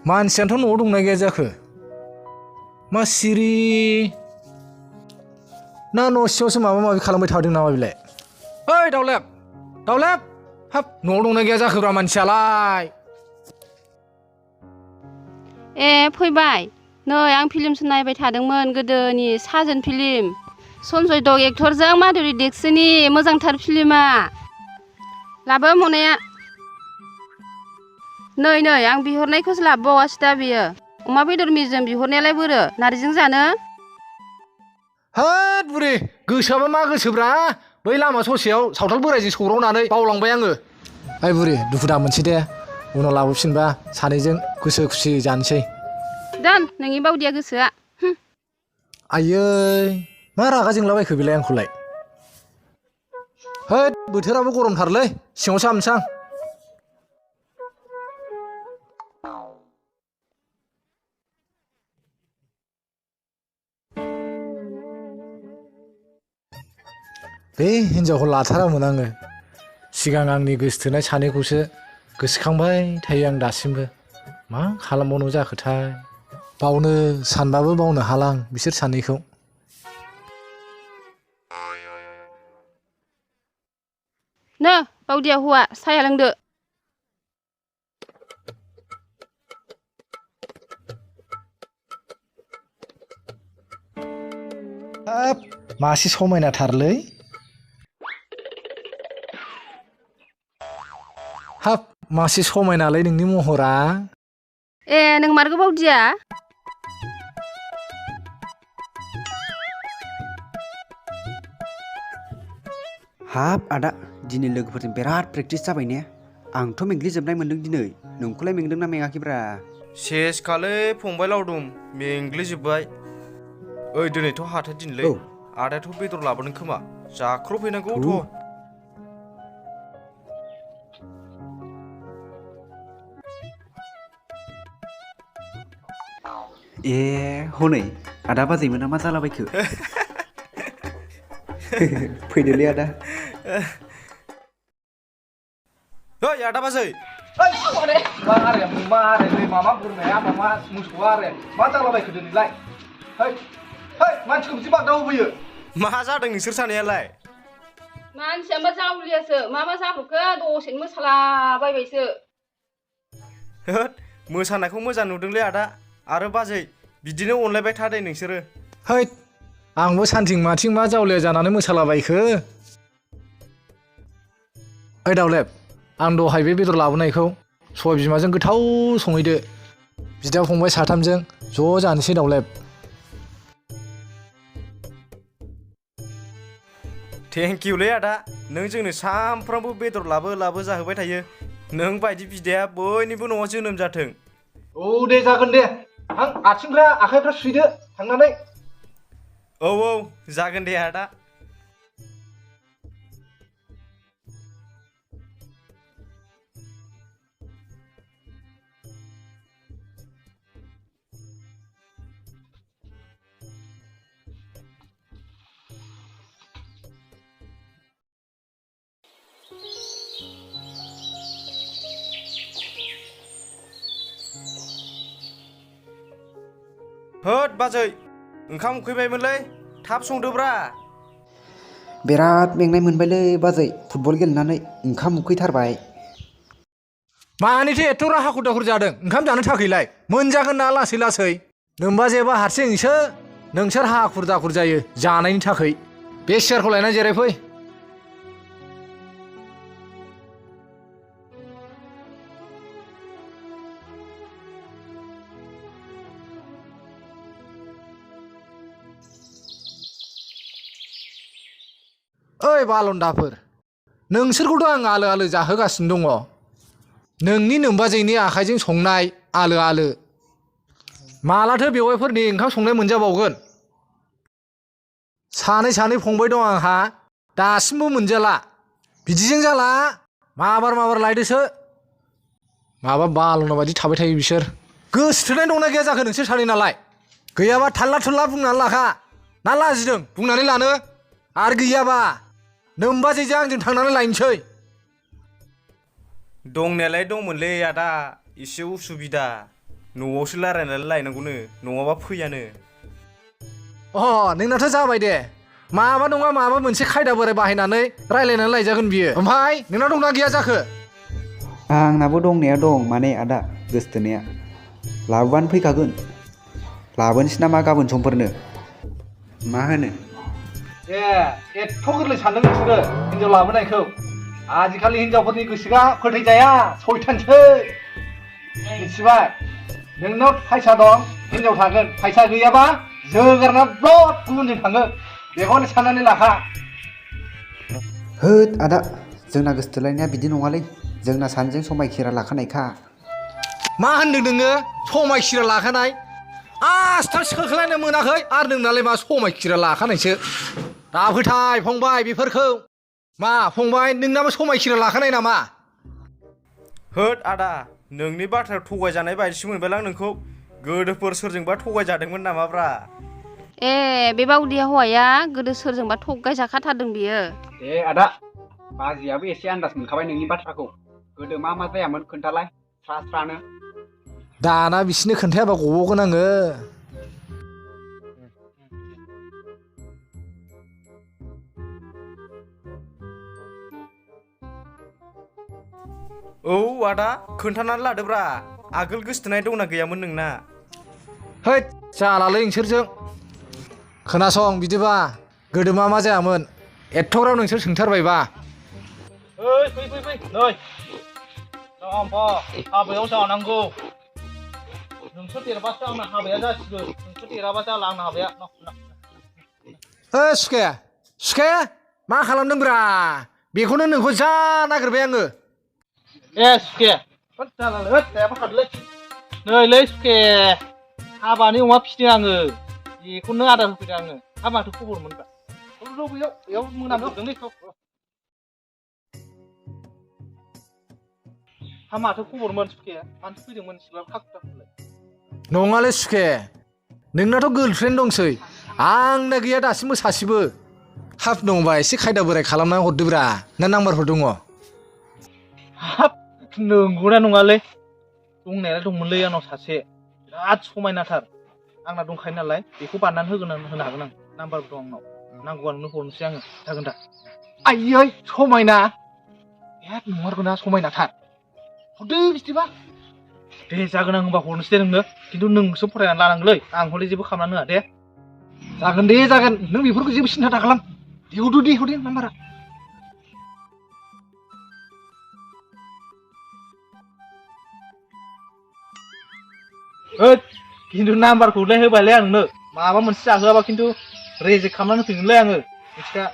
मानसियानोथ' न'आव दंना गैया जाखो मा सिरि ना न' सिङावसो माबा माबि खालामबाय थादों नामा बेलाय ओइ दावलेब दावलेब हाब न'आव दंना गैया जाखोब्रा मानसियालाय ए फैबाय नै आं फिल्मसो नायबाय थादोंमोन गोदोनि साजोन फिल्म सनजय दत्त एक्टरजों माधुरि दीक्षितनि मोजांथार फिल्मा लाबो मनाया नै आं बिहरनायखौसो लाबोबावासै दा बियो अमा बेदर मेजेम बिहरनायालाय बोरो नारजिजों जानो होद बुरि गोसोआबा मा गोसोब्रा बै लामा ससेयाव सावथाल बोरायजों सौग्रावनानै बावलांबाय आङो ओइ बुरि दुखु दा मोनसै दे उनाव लाबोफिनबा सानैजों गोसो खुसि जानोसै दोन नोंनि बावदिया गोसोआ आयै मा रागा जोंलाबायखो बेलाय आंखौलाय होद बोथोराबो गरमथारलै सिङावसो हाबनोसै आं बे हिनजावखौ लाथारामोन आङो सिगां आंनि गोसोथोनाय सानैखौसो गोसोखांबाय थायो आं दासिमबो मा खालामबावनो जाखोथाय बावनो सानबाबो बावनो हाला आं बिसोर सानैखौ नो बावदिया हौवा साया लोंदो हाब मासे समायनाथारलै हाब मासे समायनालै नोंनि महरा ए नों मारगो बावदिया हाब आदा दिनै लोगोफोरजों बिराद प्रेक्टिस जाबाय ने आंथ' मेंग्लिजोबनाय मोनदों दिनै नोंखौलाय मेंदोंना मेङाखैब्रा सेसखालै फंबाय लावदुम मेंग्लिजोब्बाय ओइ दिनैथ' हाथाय दिनलै आदायाथ' बेदर लाबोदों खोमा जाख्रबहैनांगौथ' ए हनै आदा बाजैमोना मा जालाबायखो फैदोलै आदा ओइ आदा बाजै मामा बोरमाया मामा मोसौआ आरो मा जालाबायखो दिनैलाय मानसिखौ बिदि बागदाव होफैयो मा जादों नोंसोर सानैयालाय मानसिया मा जावलियासो मा जाब्रबखो दसेनो मोसालाबायबायसो होद मोसानायखौ मोजां नुदोंलै आदा आरो बाजै बिदिनो अनलायबाय था दे नोंसोरो हैद आंबो सानथिं माथिं मा जावलिया जानानै मोसालाबायखो ओइ दावलेब आं दहाय बे बेदर लाबोनायखौ सबाय बिमाजों गोथाव संहैदो बिदा फंबाय साथामजों ज' जानोसै दावलेब थेंकिउलै आदा नों जोंनो सामफ्रामबो बेदर लाबो जाहोबाय थायो नों बायदि बिदाया बयनिबो न'आव जोनोम जाथों औ दे जागोन दे आं आखाइफ्रा सुइदो थांनानै औ जागोन दे आदा होद बाजै ओंखाम उखैबायमोनलै थाब संदोब्रा बिराद मेंनाय मोनबायलै बाजै फुटबल गेलेनानै ओंखाम उखैथारबाय मानिथो एथ' हाखुर दाखुर जादों ओंखाम जानो थाखैलाय मोनजागोन ना लासै लासै नोमबाजैबा हारसिंसो नोंसोर हाखुर दाखुर जायो जानायनि थाखै बे सियारखौ लायना जिरायफै ओइ बालन्दाफोर नोंसोरखौथ' आं आलो आलो जाहोगासिनो दङ नोंनि नोमबाजैनि आखाइजों संनाय आलो आलो मालाथो बेवाइफोरनि ओंखाम संनाय मोनजाबावगोन सानै फंबाय दं आंहा दासिमबो मोनजाला बिदिजों जाला माबार लायदोसो माबा बालन्दा बायदि थाबाय थायो बिसोर गोसोथोनाय दंना गैया जाखो नोंसोर सानै नालाय गैयाबा थाल्ला थुल्ला बुंनानै लाखा ना लाजिदों बुंनानै लानो आरो गैयाबा नोमबाजैजों आंजों थांनानै लायनोसै दंनायालाय दंमोनलै आदा एसे उसुबिदा न'आवसो रायलायनानै लायनांगौनो नङाबा फैयानो अ नोंनाथ' जाबाय दे माबा नङा माबा मोनसे खायदा बोराय बाहायनानै रायलायनानै लायजागोन बियो ओमफ्राय नोंना दंना गैया जाखो आंनाबो दंनाया दं माने आदा गोसथोनाया लाबोबानो फैखागोन लाबोनोसै नामा गाबोन समफोरनो मा होनो एथ' गोरलै सानदों नोंसोरो हिनजाव लाबोनायखौ आजिखालि हिनजावफोरनि गोसोआ फोथायजाया सयथानसै मिथिबाय नोंनाव फैसा दं हिनजाव थागोन फैसा गैयाबा जोगारना ब्लद गुबुनजों थाङो बेखौनो साननानै लाखा होद आदा जोंना गोसथोलायनाया बिदि नङालै जोंना सानैजों समायखिरा लाखानायखा मा होनदों नोङो समायखिरा लाखानाय आस्थाम सोखलायनो मोनाखै आरो नोंनालाय मा समायखिरा लाखानायसो दा फोथाय फंबाय बेफोरखौ मा फंबाय नोंनाबो समायखिरा लाखानाय नामा होद आदा नोंनि बाथ्रायाव थगायजानाय बायदिसो मोनबायलां नोंखौ गोदोफोर सोरजोंबा थगायजादोंमोन नामाब्रा ए बे बावदिया हौवाया गोदो सोरजोंबा थगायजाखाथारदों बियो ए आदा बाजैयाबो एसे आन्दाज मोनखाबाय नोंनि बाथ्राखौ गोदो मा मा जायामोन खोन्थालाय स्रा स्रानो दाना बिसोरनो खोन्थायाबा गबावगोन आङो औ आदा खोन्थानानै लादोब्रा आगोल गोसथोनाय दंना गैयामोन नोंना हैद जालालै नोंसोरजों खोनासं बिदिबा गोदो मा मा जायामोन एथ'ग्राब नोंसोर सोंथारबायबा फै नै जाम्बा हाबायाव जानांगौ नोंसोर देरबासो आंना हाबाया जासिगोन नोंसोर देराबा जाला आंना हाबाया सुखे मा खालामदोंब्रा बेखौनो नोंखौ जा नागिरबाय आङो ए सुखे जालालै जायाबा खादोलै नैलै सुखे हाबानि अमा फिसिदों आङो बेखौनो आदार होफैदों आङो हा माथो खबरमोनब्रा बेयाव मोनानो हरदोंलै हा माथो खबरमोन सुखे मानसि फैदोंमोन सिबां खाखुथाखुलाय नङालै सुखे नोंनाथ' गार्लफ्रेन्ड दंसै आंना गैया दासिमबो सासेबो हाब दंबा एसे खायदा बोराय खालामनानै हरदोब्रा ना नाम्बारफोर दङ हाब नंगौना नङालै दंनायालाय दंमोनलै आंनाव सासे बिराद समायनाथार आंना दंखायो नालाय बेखौ बानायनानै होनो हागोन आं नाम्बारबो दं आंनाव नांगौबा नोंनो हरनोसै आङो जागोन दा आइयै समायना बिराद नंमारगौना समायनाथार हरदो बिदिबा दे जागोन आं होनबा हरनोसै दे नोंनो खिन्थु नोंसो फरायनानै लानांगोलै आं हले जेबो खालामनानै होआ दे जागोन दे जागोन नों बेफोरखौ जेबो सिन्था दा खालाम दे हरदो नाम्बारा खिन्थु नाम्बारखौलाय होबायलै आं नोंनो माबा मोनसे जाहोआबा खिन्थु रेजेक्ट खालामनानै होफिनगोनलै आङो मिथिया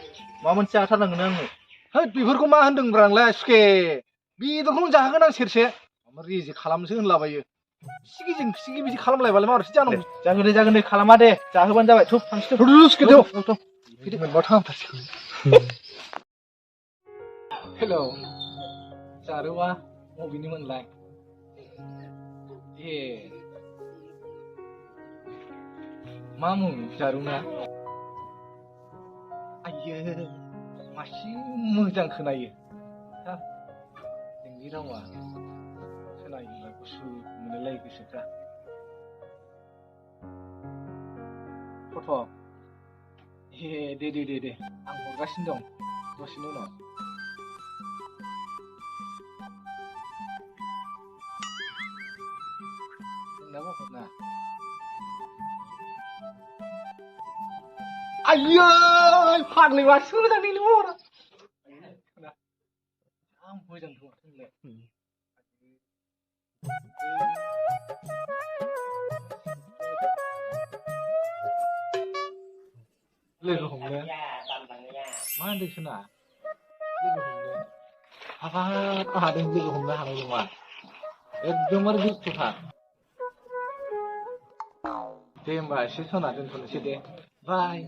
माबा मोनसे जाहोथारनांगोन आङो हैद बेफोरखौ मा होनदोंब्रा आंलाय सुखे बेदरखौनो जाहोगोन आं सेरसे रेजेक्ट खालामसो होनलाबायो सिगि बिदि खालामलायबालाय माबोरैथो जानांगौ जागोन दे खालामा दे जाहोबानो जाबाय थुब थांसै मोनबा थांथारसिगौ हेलौ जारुवा बबेनिमोनलाय ए मा मुं जारुना आइयो मासि मोजां खोनायो नोंनि रावा खोनायोब्ला गुसु मोनलायलायो गोसोफ्रा फट' ए दे आं हरगासिनो दं दसेनि उनाव नोंनाबो हरना आइयै फाग्लि मासि मोजाङैनो हरा आं मोजां हरथोंलाय लोगो हमनो मा होनदों सोना लोगो हमनो हाबाब आहादों लोगो हमनो हानाय नङा एकदमबारे दुस्थ'थार दे होमबा एसे सना दोनथ'नोसै दे बाय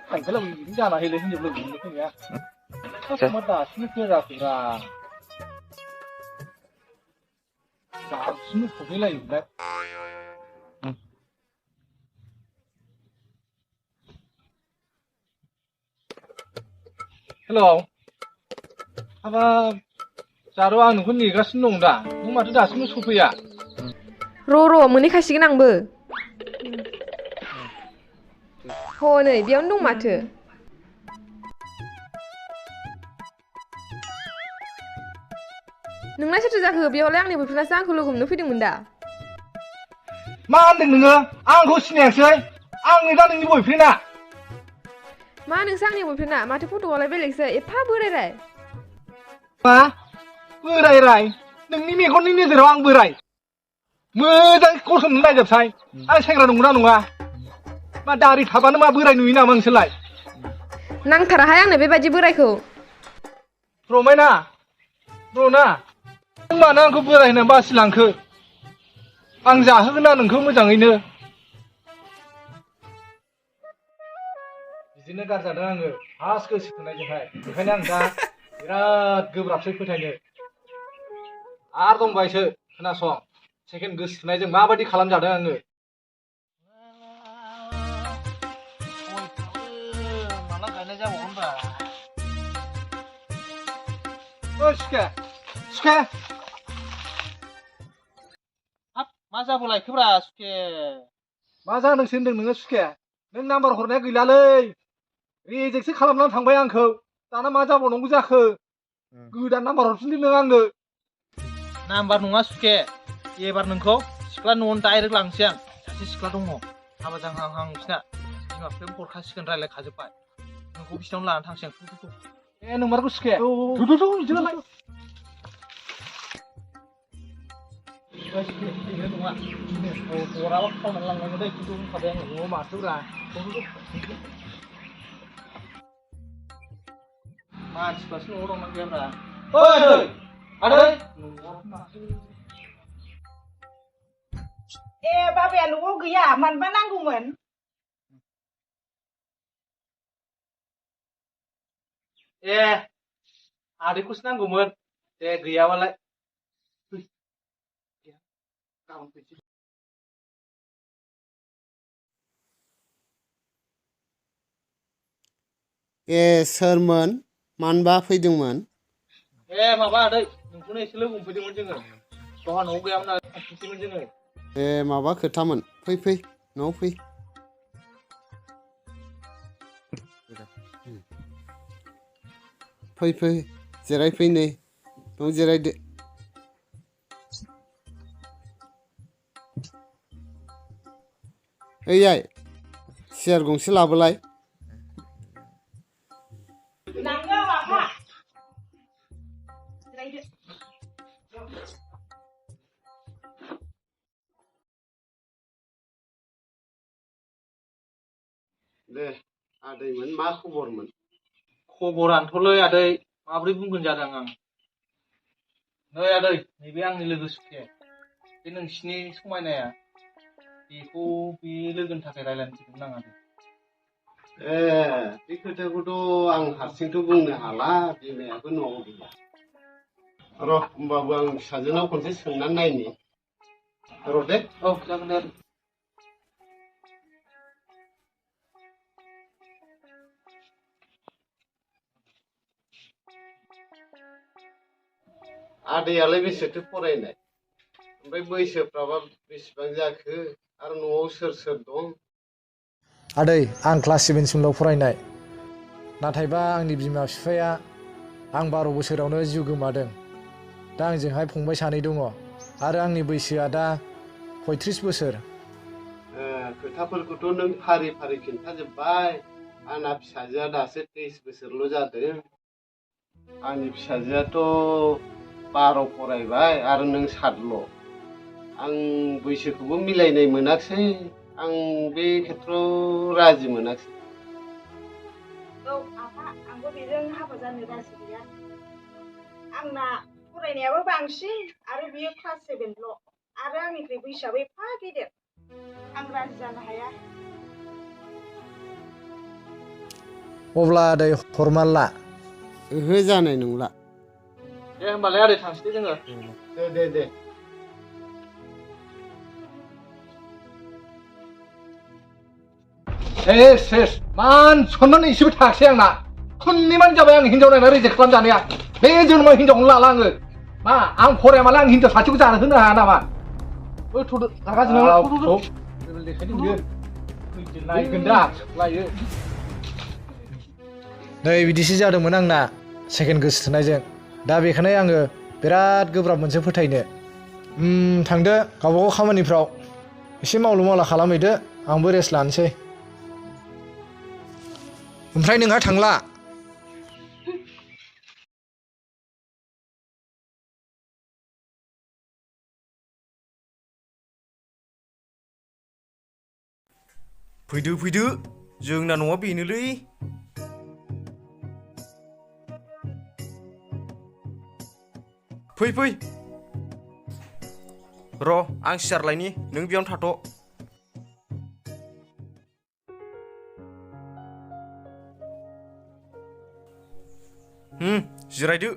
थांखाला बिदि जाना होलै हिनजाव लोगो हमनो फैनाया मा दासिमबो फेराखैब्रा दासिमबो सफैलायोब्ला हेल' हाबाब जारौ आं नोंखौ नेगासिनो दं दा नों माथो दासिमबो सफैया र' मोनहैखासिगोन आंबो नै बेयावनो दं माथो नोंना सोरथो जाखो बेयावलाय आंनि बयफ्रेन्डासो आंखौ लोगो हमनो फैदोंमोन दा मा होनदों नोङो आंखौ सिनायासै आंनो दा नोंनि बयफ्रेन्डा मा नोंसो आंनि बयफ्रेन्डा माथो फट'आलाय बेलेगसो एफा बोरायराय मा बोराय नोंनि मेगननि नोजोराव आं बोराय मोजां गसंनो नायजोबसाय आं सेंग्रा नंगौना नङा मा दारि थाबानो मा बोराय नुयो नामा नोंसोरलाय नांथाराहाय आंनो बेबायदि बोरायखौ रमायना रना नों मानो आंखौ बोराय होननानै बासिलांखो आं जाहोगोन ना नोंखौ मोजाङैनो बिदिनो गारजादों आङो फार्स्ट गोसो थोनायजोंहाय ओंखायनो आं दा बिराद गोब्राबसै फोथायनो आरो दंबायसो खोनासं सेकेन्ड गोसो थोनायजों माबायदि खालामजादों आङो माला गायनाय जाबावगोनब्रा सुखे हाब मा जाबोलायखोब्रा सुखे मा जानोसो होनदों नोङो सुखे नों नाम्बार हरनाया गैलालै रिजेक्टसो खालामनानै थांबाय आंखौ दाना मा जाबावनांगौ जाखो गोदान नाम्बार हरफिनदो नों आंनो नाम्बार नङा सुखे एबार नोंखौ सिख्ला न'आवनो डाइरेक्ट लांसै आं सासे सिख्ला दङ हाबा जाहां बिसिना बिमा बिफायाबो हरखासिगोन रायज्लायखाजोब्बाय नोंखौ बिसिनावनो लानानै थांसै आं ए नोंमारगौ सुखे बिदिबालाय नङा हराबा खावनानै लांनांगोन दै खिन्थु होनखाबाय आङो न'आव माथोब्रा मानसिफ्रासो न'आव दंना गैयाब्रा आदै ए बाबाया न'आव गैया मानोबा नांगौमोन ए आदैखौसो नांगौमोन दे गैयाबालाय ए सोरमोन मानोबा फैदोंमोन ए माबा आदै नोंखौनो एसे लोगो हमफैदोंमोन जोङो दहा न'आव गैयामोन नालाय थांफिनसैमोन जोङो ए माबा खोथामोन फै न'आव फै जिरायफै नै न'आव जिरायदो ओइयाय सियार गंसे लाबोलाय नांगौ आफा जिरायदो दे आदैमोन मा खबरमोन खबरानोथ'लै आदै माब्रै बुंगोन जादों आं नै आदै नैबे आंनि लोगो सुखे बे नोंसिनि समायनाया बेखौ बे लोगोनि थाखाय रायज्लायनो थिनदोंमोन आं आदै ए बे खोथाखौथ' आं हारसिंथ' बुंनो हाला बिमायाबो न'आव गैया र' होमबाबो आं फिसाजोनाव खनसे सोंनानै नायनि र' दे औ जागोन दे आदै आदैयालाय बेसेथो फरायनाय ओमफ्राय बैसोफ्राबा बेसेबां जाखो आरो न'आव सोर दं आदै आं क्लास 7सिमल' फरायनाय नाथायबा आंनि बिमा बिफाया आं 12 बोसोरावनो जिउ गोमादों दा आंजोंहाय फंबाय सानै दङ आरो आंनि बैसोआ दा 35 बोसोर खोथाफोरखौथ' नों फारि खिन्थाजोब्बाय आंना फिसाजोआ दासो 23 बोसोरल' जादों आंनि फिसाजोआथ' 12 फरायबाय आरो नों 7ल' आं बैसोखौबो मिलायनाय मोनाखसै आं बे खेत्रआव राजि मोनाखसै औ आफा आंबो बेजों हाबा जानो राजि गैया आंना फरायनायाबो बांसिन आरो बियो क्लास 7ल' आरो आंनिख्रुइ बैसोआबो एफा गेदेर आं राजि जानो हाया अब्ला आदै हरमाला ओहो जानाय नंला दे होमबालाय आदै थांसै जोङो दे सेस मान सनमान एसेबो थाखसै आंना खुननिमान जाबाय आं हिनजाव नायना रिजेक्ट खालामजानाया बे जोनोमाव हिनजावखौनो लाला आङो मा आं फराया माला आं हिनजाव सासेखौ जानो होनो हाया नामा थ'दो रागा जोंनांगौ देखायदों बियो नायगोन दा लायो नै बिदिसो जादोंमोन आंना सेकेन्ड गोसोथोनायजों दा बेखायनो आङो बिराद गोब्राब मोनसे फोथायनो थांदो गावबागाव खामानिफ्राव एसे मावलु मावला खालामहैदो आंबो रेस्ट लानोसै ओमफ्राय नोंहा थांला फैदो फैदो जोंना न'आ बेनोलै फै फै र' आं सियार लायनि नों बेयावनो थाथ' जिरायदो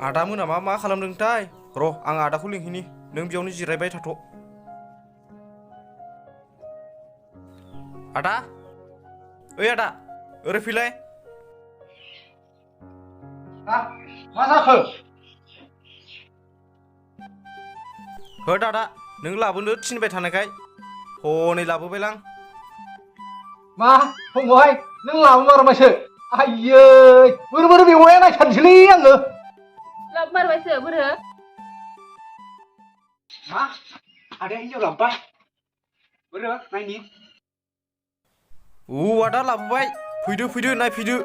आदा मोना मा खालामदोंथाय र' आं आदाखौ लिंहैनि नों बेयावनो जिरायबाय थाथ' आदा ओइ आदा ओरै फैलाय मा जाखो हो दादा नों लाबोनो थिनबाय थानायखाय हनै लाबोबायलां मा फंबाय नों लाबोमारबायसो आयै बोरै बेवाया नायथारनोसैलै आङो लाबोमारबायसो बोरो मा आदाया हिनजाव लाबोबाय बोरो नायनि औ आदा लाबोबाय फैदो फैदो नायफैदो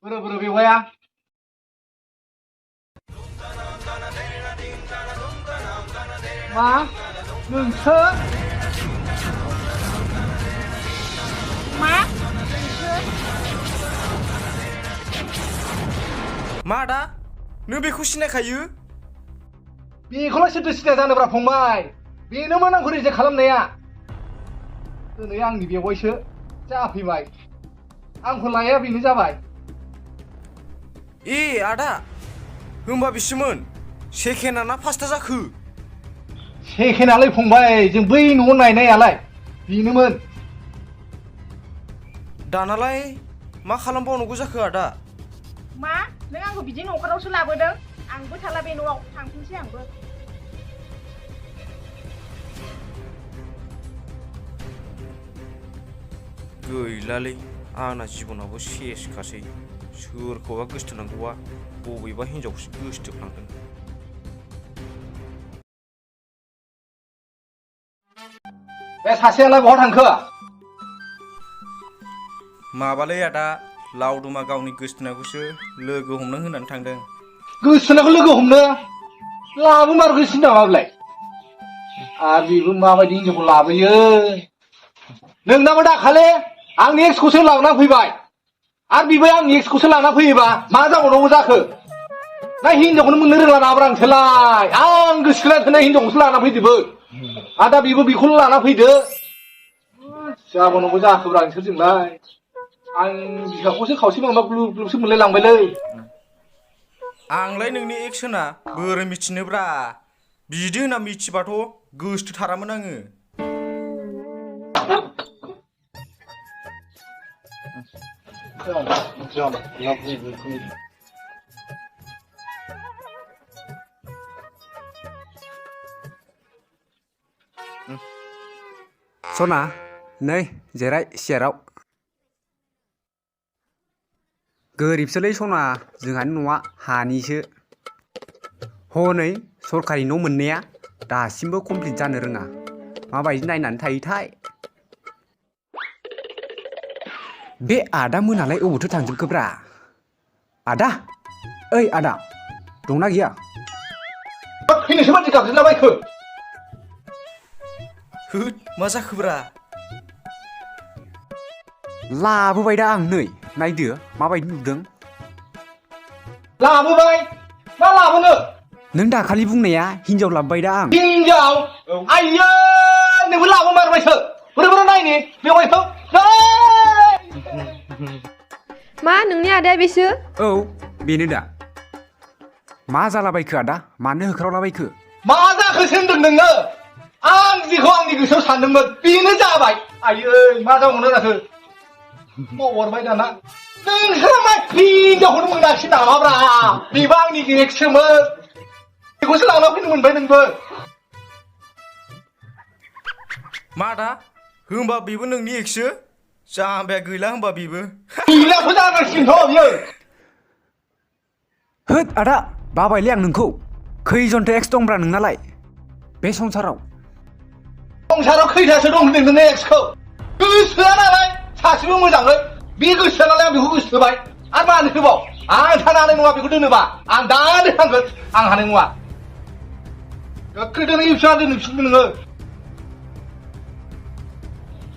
बोरो बेवाया मा नोंसो मा आदा नों बेखौ सिनायखायो बेखौलाय सोरथो सिनाया जानोब्रा फंबाय बेनोमोन आंखौ रिजेक्ट खालामनाया दिनै आंनि बेवाइसो जाफैबाय आंखौ लाया बेनो जाबाय ए आदा होमबा बिसोमोन सेकेन्डआ ना फार्स्टआ जाखो सेकेन्डआलाय फंबाय जों बै न'आव नायनायालाय बेनोमोन दानालाय मा खालामबावनांगौ जाखो आदा मा नों आंखौ बिदि न'खरावसो लाबोदों आंबो थाला बे न'आव थांफिनसै आंबो गैलालै आंना जिबनाबो सेसखासै सोरखौबा गोसोथोनांगौआ बबेबा हिनजावखौसो गोसोथोफ्लांदों बे सासेयालाय बहा थांखो माबालै आदा लावदुमा गावनि गोसोथोनायखौसो लोगो हमनो होननानै थांदों गोसोथोनायखौ लोगो हमनो लाबोमारगोनसो नामा बेलाय आरो बेबो माबायदि हिनजावखौ लाबोयो नोंनाबो दाखालि आंनि एक्सखौसो लाना फैबाय आरो बेबो आंनि एक्सखौसो लाना फैयोबा मा जाबावनांगौ जाखो ना हिनजावखौनो मोननो रोंला नाब्रा आंसोलाय आं गोसोथोनाय थानाय हिनजावखौसो लाना फैदोबो आदा बेबो बेखौनो लाना फैदो जाबावनांगौ जाखोब्रा नोंसोरजोंलाय आं बिखाखौसो खावसे माबा ग्लुब ग्लुबसो मोनलाय लांबायलै आंलाय नोंनि एक्स होना बोरै मिथिनोब्रा बिदि होनना मिथिबाथ' गोसोथोथारामोन आङो सना नै जिराय सियाराव गोरिबसोलै सना जोंहानि न'आ हानिसो हनै सरखारि न' मोननाया दासिमबो कमप्लिट जानो रोङा माबायदि नायनानै थायोथाय बे आदा मोनालाय अबावथो थांजोबखोब्रा आदा ओइ आदा दंना गैया फैनोसो मानसि गाबज्रिलाबायखो होद मा जाखोब्रा लाबोबाय दा आं नै नायदो माबायदि नुदों लाबोबाय मा लाबोनो नों दाखालि बुंनाया हिनजाव लाबोबाय दा आं हिनजाव आइयै नोंबो लाबोमारबायसो बोरै नायनि बेवाइखौ मा नोंनि आदाया बेसो औ बेनो दा मा जालाबायखो आदा मानो होख्रावलाबायखो मा जाखोसो होनदों नोङो आं जेखौ आंनि गोसोआव सानदोंमोन बेनो जाबाय आयै मा जाबावनो जाखो मावहरबाय दाना नोंसोरा मा हिनजावखौनो मोनाखिसै नामाब्रा बेबो आंनि एक्सोमोन बेखौसो लाना फैनो मोनबाय नोंबो मा आदा होमबा बेबो नोंनि एक्सो जाम्बाया गैला होमबा बेबो गैलाखौ जानांसिगोनथ' बियो होद आदा बाबायलै आं नोंखौ खैजनथो एक्स दंब्रा नोंनालाय बे संसाराव संसाराव खैथासो दं होनदों नोङो एक्सखौ गोसोआ नालाय सासेबो मोजाङै बे गोसोआ नालाय आं बेखौ गोसो होबाय आरो मानो होबाव आं थानो हानाय नङा बेखौ दोनोबा आं दानो थांगोन आं हानाय नङा गोख्रै दोनो इउसुवा दोनफिनदो नोङो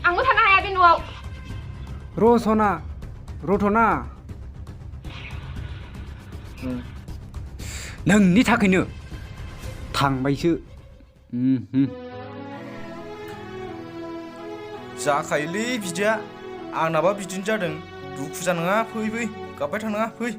आंबो थानो हाया बे न'आव रसना रथना नोंनि थाखायनो थांबायसो जाखायोलै बिदिया आंनाबा बिदिनो जादों दुखु जानाङा फै गाबबाय थानाङा फै